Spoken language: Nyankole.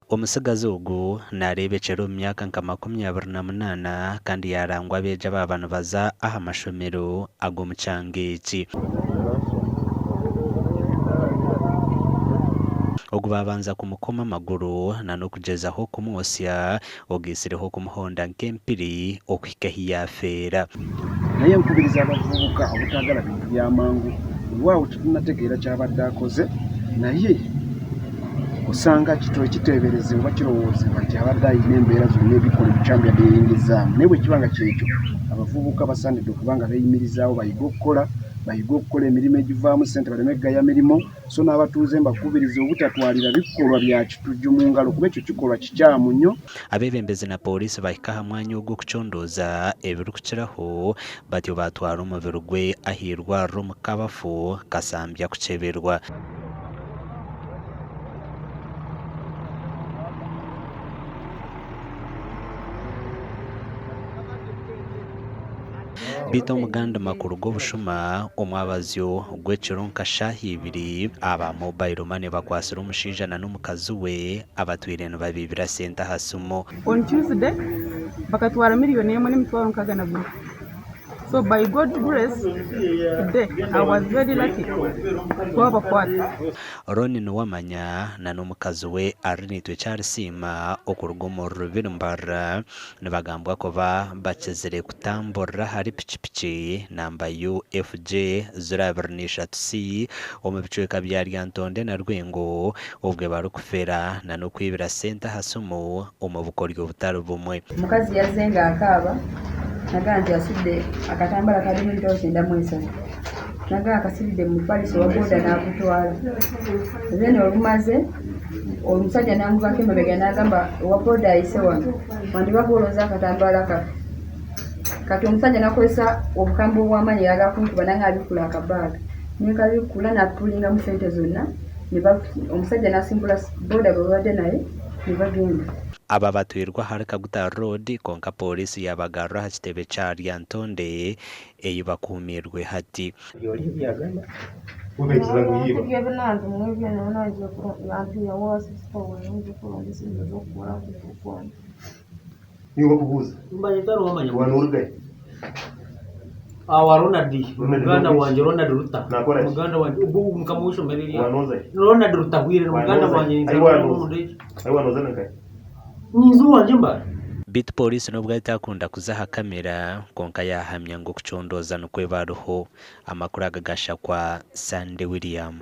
Omutsigazi ogu naareebekyera omu myaka nka 28 kandi yaarangwa abeegi abaaba nibaza aha mashomero ag'omu kyanga eki. Ogu baabanza kumukoma amaguru n'okugyezaho kumwotsya, ogaitsireho kumuhonda nk'empiri okuhika ahi yaafeera. Naye nkubiriza abavubuka obutagala bintu bya mangu weewaawo titunategeera kyabadde akoze naye osanga kiteeberezebwa oba kirowoozebwa nti abadde alina embeera zonna ebikolwa ebikyamu byabadde yeyingizaamu naye bwekiba nga kyekyo abavubuka basaanidde okuba nga beeyimirizaawo bayige okukola bayige okukola emirimu egivaamu ssente baleme kugaya mirimu. So n'abatuuze mbakubiriza obutatwalira bikolwa bya kitujju mu ngalo kuba ekyo kikolwa kikyamu nnyo. Abeebembezi na pooriisi bahika aha mwanya ogu okucondooza ebirikukiraho batyo baatwara omubiri gwe ah'eirwariro omu kabafu Kasambya kukyeberwa. Beitu omu gandi makuru g'obushuma, omwabazyo gw'ekiro nka shaaha ibiri, aba mobile money bakwatsire omushaija na n'omukazi we abatwire nibabiibira sente aha simu. On Tuesday bakatwara miriyoni emwe n'emitwaro 61. So by God grace today I was very lucky twabakwata. Ronnie Niwamanya na n'omukazi we Arinaitwe Kyarisiima okuruga omu Rubiri Mbarara nibagambwa kuba bakizire kutamburira ahari pikipiki namba UFJ 023C omu bicweka bya Lyantonde na Rwengo obwe barikufera na n'okwibira sente aha simu omu bukoryo butari bumwe. Omukazi yazze ng'akaaba nagamba nti asudde akatambala kalimu emitwalo 93 nagamba akasibidde mu mufaliso owa boda n'agutwala then olumaze omusajja n'amuvaako emabega n'agamba owa boda ayise wano wandiba gw'olonze akatambaala kaffe kati omusajja n'akozesa obukambwe obw'amaanyi ayagala kunkuba nange abikkula akabaaga ne nkabikkula n'apulingamu ssente zonna omusajja n'asimbula boda gwe babadde naye ne bagenda. Aba batwirwe ahari Kaguta Road kwonka Pooriisi yaabagarura aha kitebe kya Lyantonde ei bakuumiirwe hati. Awa Ronald muganda wangye Ronald Ruta muganda wangye ogwo mukama w'eishomero erya Ronald Rutahwire ni muganda wangye ninza owangye Mbara. Beitu pooriisi n'obu etakunda kuza aha kamera kwonka yaahamya ngu okucondooza nikwo bariho. Amakuru aga gashakwa Sunday William.